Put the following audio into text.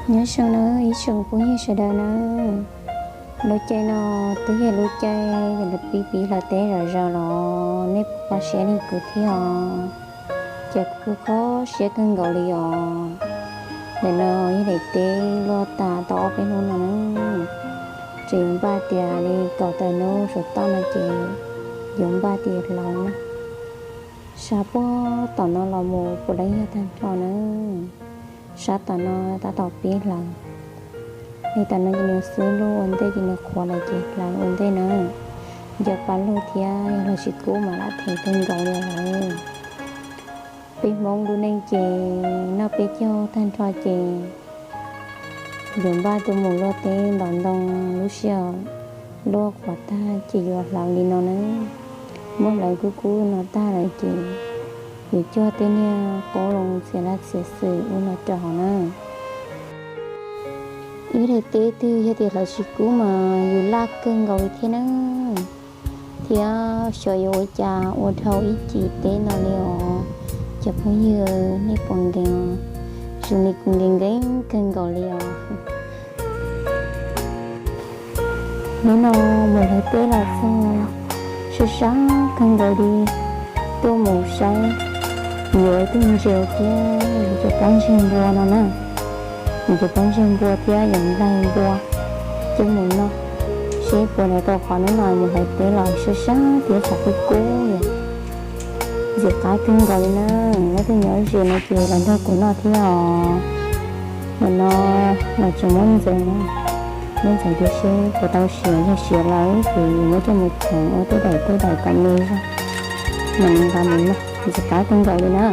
Nyob zoo nawb ib tsoom phooj ywg sawv daws nawb. Lub caij no twb yog lub caij lawv pib pib hlawv teb zom zaws los nej puas pom siab li kuv thiab os? Ces kuv kuj kho siab kawg nkaus li os. Ntawm no yog daim teb luaj tas tau ob peb hnub no na, tseem yuav npaj tias li kaum tawm hnub saum toj no ces yuav npaj tias hlawv na. Sab puag tom no los mus puav leej yog tag nrho na. Sab tom no tab tom pib hlawv. Li tom no ces nws xwb lug ua ntej ces nws qhuav lawm ces hlawv ua ntej na. Nco pa lug thiab yog hlawv tsis kub mas lam them kawg nkaus li lawm. Peb Hmoob lub neej ces noj peb caug tag nrho ces yuav npaj tuaj mus luaj teb ntaus ntoo lub sij hawm luaj qhuav tag ces yuav hlawv li no na. Muab hlawv kub kub no tag lawm ces yuav coj tej niag qoob loo txiav laj txiav xwm ua los rau hauv na. Ib daim teb twg yog tias hlawv tsis kub mas yus laj kawg nkaus li thiab na. Thiab xyov yuav ua cas ua dhau ib cim teb no li os. Cov phooj ywg nej puas nkees? Zoo li kuv nkees nkees kawg nkaus li os. Hnub no mus hlawv teb los txog, sab sab kawg nkaus li, tuaj mus saib yuav ib tug ntses thiab yus cov pob ntseg npua no na. Yus cov pob ntseg npua thiab yus nplaig npua coj mus noj, seb puas hlawv tau qhov. Hnub no mus hlawv teb los sab sab thiab tshav kub kub li. Ntxim qab kawg nkaus li na. Leej twg nyob ze no ces los nrog kuv noj thiab os. Ntawm no los tseem muab ntxeev na, muab ntxeev tias seb puas tau siav, yog siav lawm ces muab coj mus theev ua tej daim tej daim kom me zog, mam li nqa mus noj. Ntxim qab kawg nkaus li na.